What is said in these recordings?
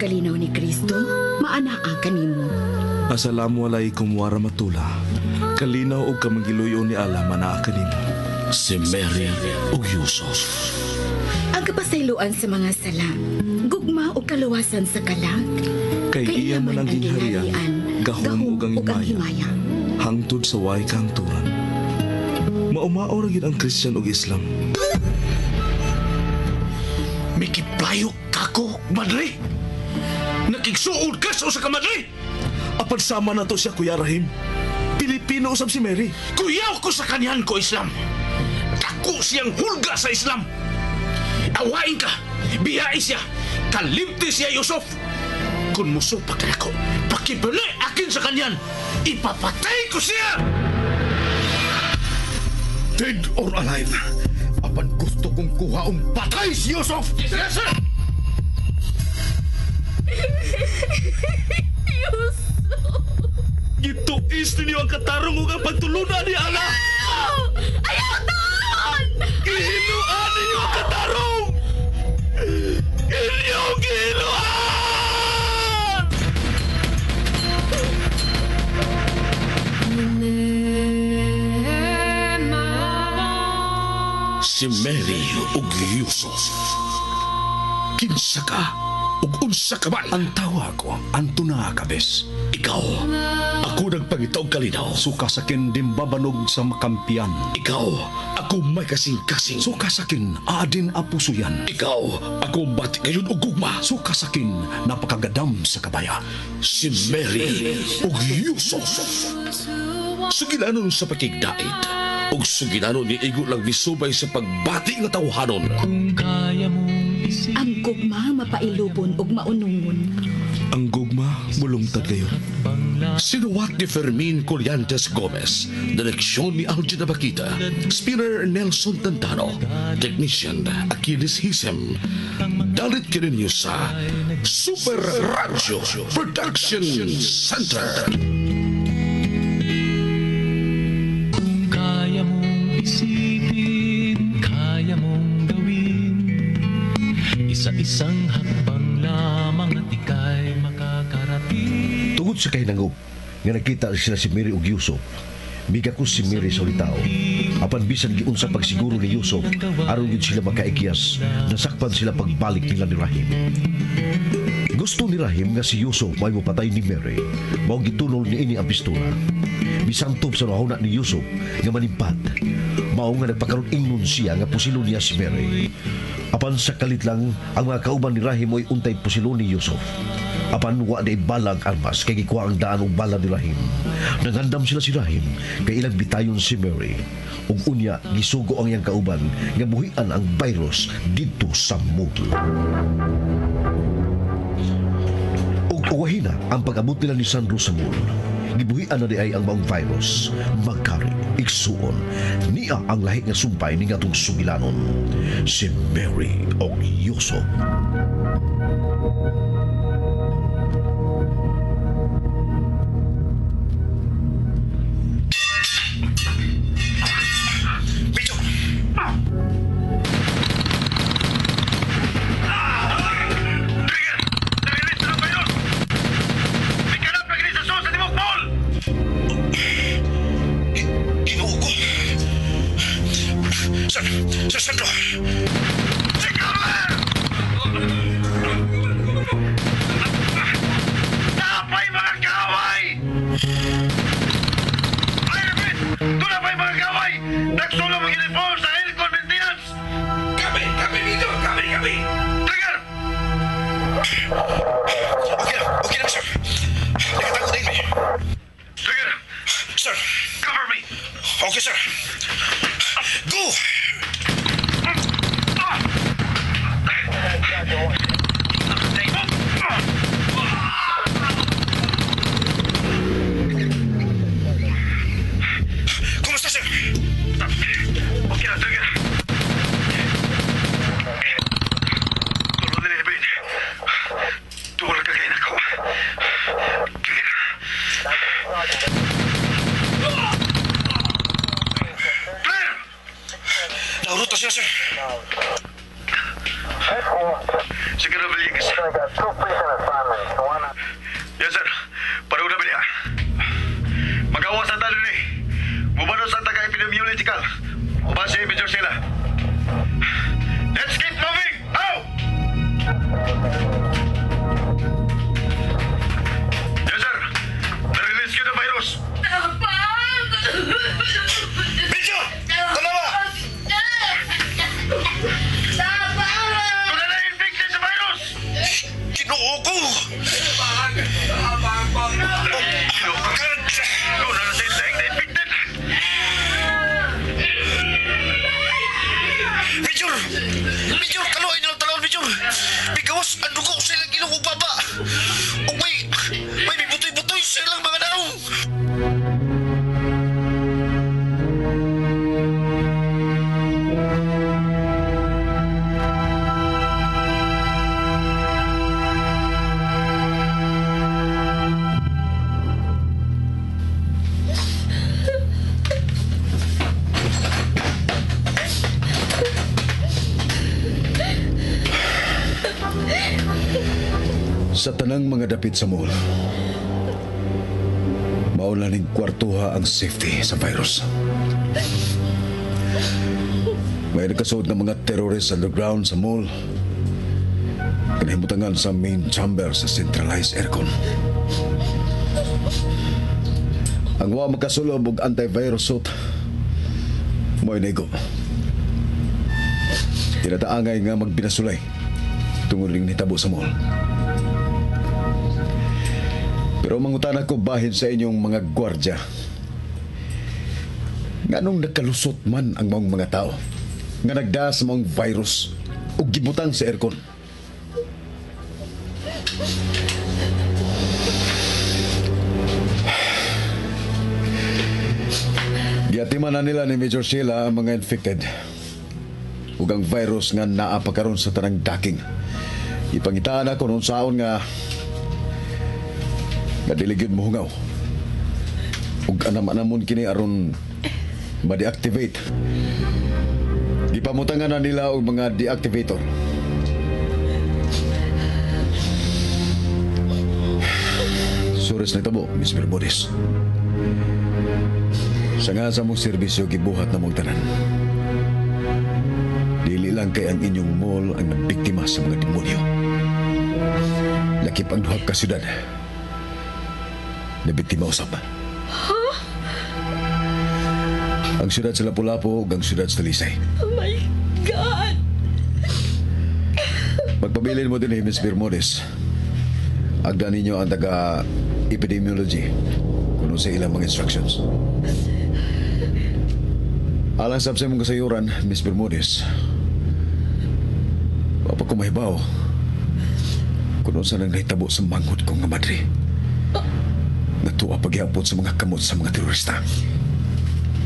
kalinaw ni Kristo, maanaa kanimo. Assalamu alaikum warahmatullah. Kalinaw og kamangiluyo ni Allah manaa kanimo. Si Mary ug Yusuf. Ang kapasayloan sa mga sala, gugma ug kaluwasan sa kalag. Kay iya man ang gingharian, gahom ug ang himaya. Hangtod sa way kahangturan. Maumao ra gyud ang Christian ug Islam. Mikiplayo kako, madre. Nakigsuod ka sa usa ka madre. Apan sama na to siya, Kuya Rahim. Pilipino usab si Mary. Kuyaw ko sa kanyan ko, Islam. Dako siyang hulga sa Islam. Awain ka, biyai siya, kalimti siya, Yusuf. Kung musupak na ako, pakibali akin sa kanyan, ipapatay ko siya! Dead or alive, apan gusto kong kuhaong patay si Yusuf! Yes, sir! Yusuf! Gituis ninyo ang katarong ug ang pagtulunan ni Allah! Ayaw taon! Gihinuan ninyo ang katarong! Inyong gihinuan! Si Mary ug Yusuf. Kinsa ka ug unsa ka man? Ang tawa ko, Antona Cabes. Ikaw, ako nagpangita og kalinaw. Suka sakin dimbabanog sa makampiyan. Ikaw, ako may kasing-kasing. Suka sakin adin apusuyan. Ikaw, ako bati ngayon og gugma. Suka sakin napakagadam sa kabaya. Si Mary ug Yusuf. Sugilanon sa pakigdait ug sugilanon ni igo lang misubay sa pagbati nga tawhanon. Ang gugma mapailubon ug maunungon. Ang gugma mulungtad kayo. Sinuwat ni Fermin Collantes Gomez, direksyon ni Algin Abakita, spinner Nelson Tantano, technician Achilles Hisem. Dalit kininyo sa Super Radio Production Center. Kung kaya mong isipin, kaya mong gawin. Isa-isang hakbang lamang at ika'y makakarating. Tungod sa kahinangop nga nakita sila si Mary ug Yusuf, migakos si Mary sa ulitaw. Apan bisan giunsa pagsiguro ni Yusuf, aron gyud sila makaikyas, nasakpan sila pagbalik nila ni Rahim. Gusto ni Rahim nga si Yusuf may mopatay ni Mary, mao gitunol niini ang pistola. Bisantop sa nahuna ni Yusuf nga manimpad, mao nga nagpakaron ingnon siya nga pusilo niya si Mary. Apan sa kalit lang, ang mga kauban ni Rahim mo'y untay pusilo ni Yusuf. Apan wa di bala ang armas kay gikuha ang daan og bala ni Rahim. Nangandam sila si Rahim kay ilang bitayon si Mary. Ug unya gisugo ang iyang kauban nga buhian ang virus didto sa mall. Ug uwahina ang pag-abot nila ni Sandro sa mall. Gibuhian na di ay ang maong virus. Magkari, igsuon, niya ang lahi nga sumpay ni ngatong sugilanon. Si Mary og Yusuf. Ginoo ko. Sir, Sir Sandro. Napay mga kaway! I repeat, doon na pa'y mga kaway! Nagsulo mga uniform sa aircon maintenance! Kami, kami dito, kami, kami. Trigger! Okay na, sir. Nakatago na yun. Trigger! Sir, Cover me! okay, sir. Go! Kumusta, sir? Okay na, Trigger. Tulong din, Eben. Tulog ka kayo na ko. Trigger. Clear! Nauruto sila, sir. Si Colonel Villegas. Yes, sir. Pareho na ba niya? Magawas na tayo din eh. Mubano sa taga-epidemiological. Uban si Major Sheila. Let's keep moving! Now! Yes, sir. Na-release yun ang virus. Medyo! Tanawa! Doon na na-infected sa virus! Ginoo ko! Doon na na sa na-infected. Major! Major, kaluoy nilang talawon, Major! Bigawas ang dugo sa ilang ilong ug baba! Ug may mibutoy-butoy sa ilang mga naong! Sa tanang mga dapit sa mall, mauna ning kwartuha ang safety sa virus. May nagkasuod ng mga terrorist underground sa mall. Kinahimutangan sa main chamber sa centralized aircon. Ang wa makasulob og antivirus suit, mo'y nego. Tinataangay nga magbinasulay tungod ring nitabo sa mall. Pero mangutana ko bahin sa inyong mga gwardya. Nganong nakalusot man ang maong mga tao nga nagda sa maong virus ug gibutang sa aircon. Giatiman na nila ni Major Sheila ang mga infected ug ang virus nga naa pa karon sa tanang daking. Ipangitaan ako nung saon nga dili gyud mohungaw. Ug anam-anamon kini aron ma-deactivate. Gipamutangan na nila og mga deactivator. Sures na tabo, Miss Bermudez. Sa nga sa mong serbisyo gibuhat na mong tanan. Dili lang kay ang inyong mall ang nabiktima sa mga demonyo. Lakip ang duha ka syudad. Nabiktima usab. Huh? Ang syudad sa Lapu-Lapu ug ang syudad sa Talisay. Oh my God! Magpabilin mo din eh, Miss Bermudez. Agda ninyo ang taga-epidemiology kung sa ilang mga instructions. Alang sab sa imong kasayuran, Miss Bermudez. Wa pa ko mahibaw kung unsa nang nahitabo sa manghod kong nga madre. Natuwa pagyapon sa mga kamot sa mga terorista.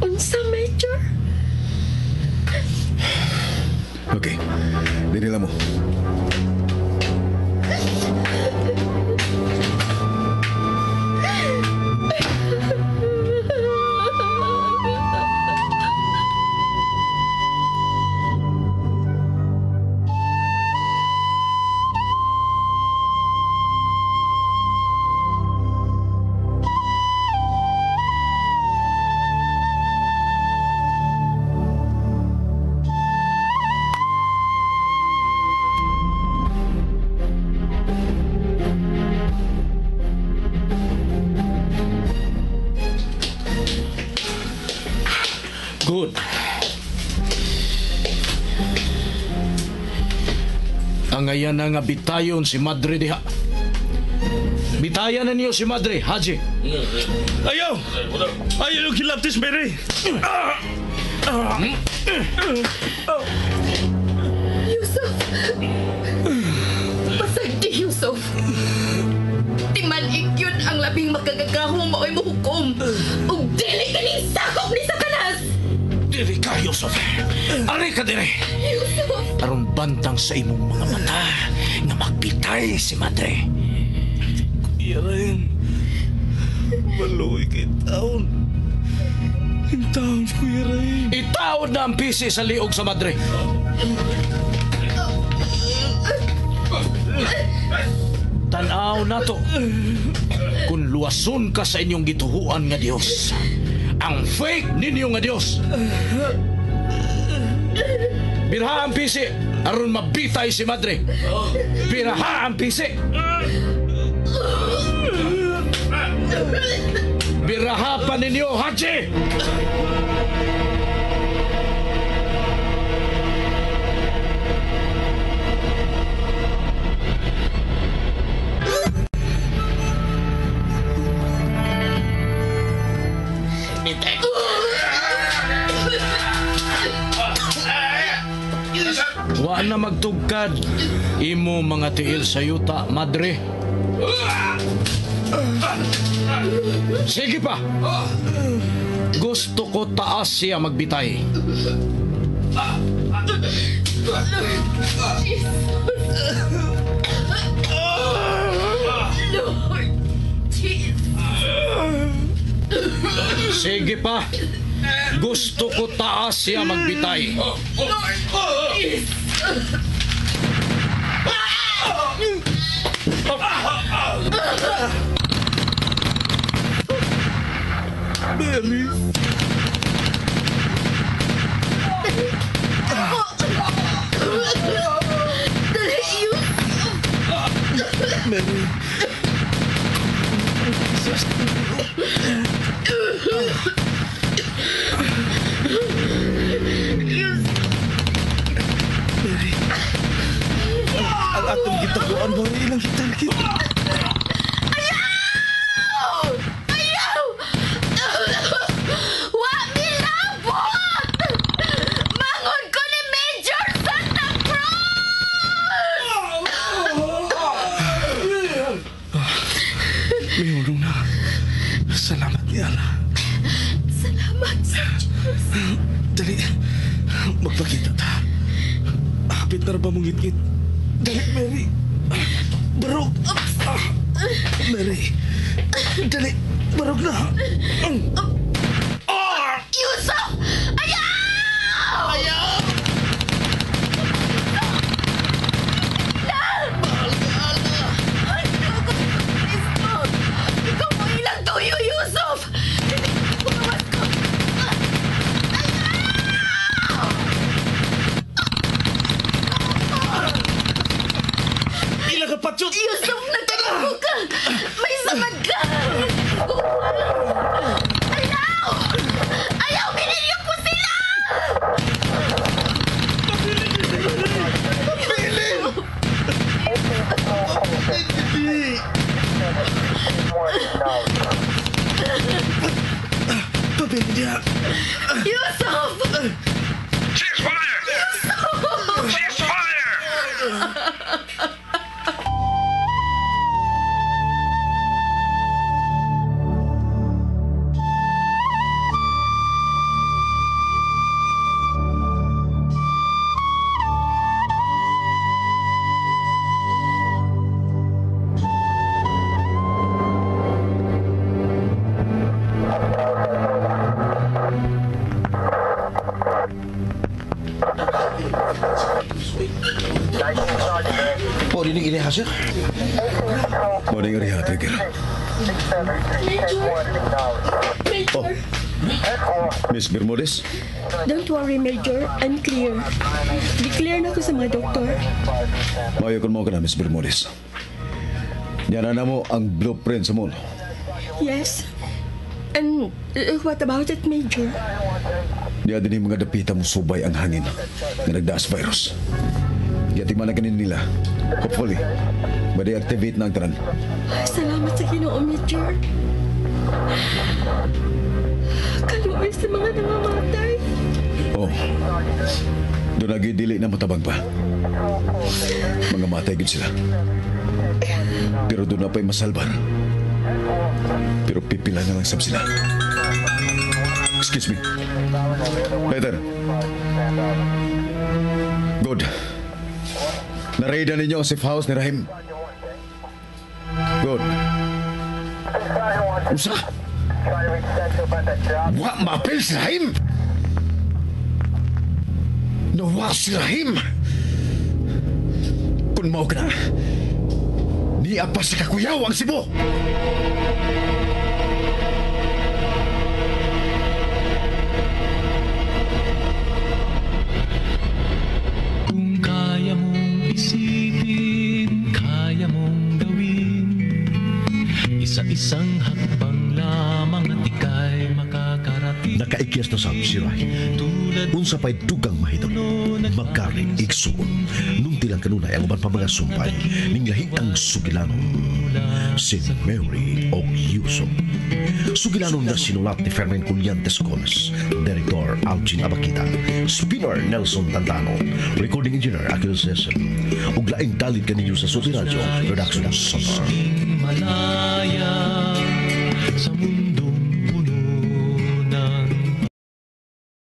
Unsa, Major? Okay, dinila mo. Good. Ang ayan na nga bitayon si Madre diha. Bitayan na niyo si Madre, Haji. Ayaw! Ayaw yung kilaptis, Mary! Yusuf! Pasagdi, Yusuf! Timan-ig yun ang labing makagagahong mao'y muhukom. Ug dili kaning sakop ni Satanas! Diri ka, Yusuf. Ari ka diri. Yusuf! Aron bantang sa imong mga mata nga magbitay si Madre. Kuya Ren, maluoy kay taon. Taon, Kuya Ren. Itaod na ang pisi sa liog sa Madre. Tanaw nato kung luwason ka sa inyong gituhuan nga Dios. Ang fake ninyo nga Dios. Birha ang pisi aron mabitay si madre. Birha ang pisi. Biraha pa ninyo, Haji! Wa na magtugkad imo mga tiil sa yuta, madre. Sige pa. Gusto ko taas siya magbitay. Jesus. Lord Jesus. Sige pa. Gusto ko taas siya magbitay. Lord Jesus. Mary. Mary. Mary. Ang atong gitaguan mo ilang gitarget. Ayaw! Ayaw! Wa milabot! Mangon ko ni Major Santa Cruz! Mihulong na. Salamat ni Allah. Salamat sa Diyos. Dali. Magpakita ta. Hapit na ba mong ngit-ngit? Dali, Mary. Barog. Mary. Dali. Barog na. Yusuf! Ayaw! Ayaw! Ay, naku, Kristo! Ikaw mo ilang tuyo, Yusuf! Bumawas ko! Ila ka patyot! Yusuf, nagtago ka! May samad ka! Ayaw! Ayaw! Binilyo po sila! Pabili niya. Yusuf! Ceasefire! Ceasefire! Po, dinig iniha, sir. Morning, Ariha, Trigger. Major! Major! Miss Bermudez, Don't worry, Major. I'm clear. Declare na ko sa mga doktor. maayo kun mo ka na, Miss Bermudez. Yan na mo ang blueprint sa mall. Yes. And what about it, Major? Diya din yung mga dapita mo subay ang hangin na nagdaas virus. Giatiman na kanin nila. Hopefully, ma-deactivate na ang tanan. Salamat sa Ginoo, Major. Kaluoy sa mga nangamatay. Oh, doon lagi dili na matabang pa. Mga matay gid sila. Pero doon na pa'y masalbar. Pero pipila na lang sab sila. Excuse me. Peter. Good. Naready na ninyo ang safe house ni Rahim. Good. Usa? Wa maapil si Rahim! Nawa si Rahim! Kung mao ka na, Niya pa sa kakuyaw ang Cebu! Kung kaya mong isipin, kaya mong gawin. Isa-isang hakbang lamang at ika'y makakarating. Nakaikyas na sab si Rahim. Tulad Unsa pa'y dugang mahitabo, magkari igsuon. Nung tilang kanunay ang uban pa mga sumpay, ning lahitang sugilanon, si Mary og Yusuf. Sugilanon na sinulat ni Fermin Collantes Gomez, Director Algin Abakita, Spinner Nelson Tantano, Recording Engineer Akil Session, ug laing dalit kaninyo sa Suti Radio Production Center. Malaya sa mundo.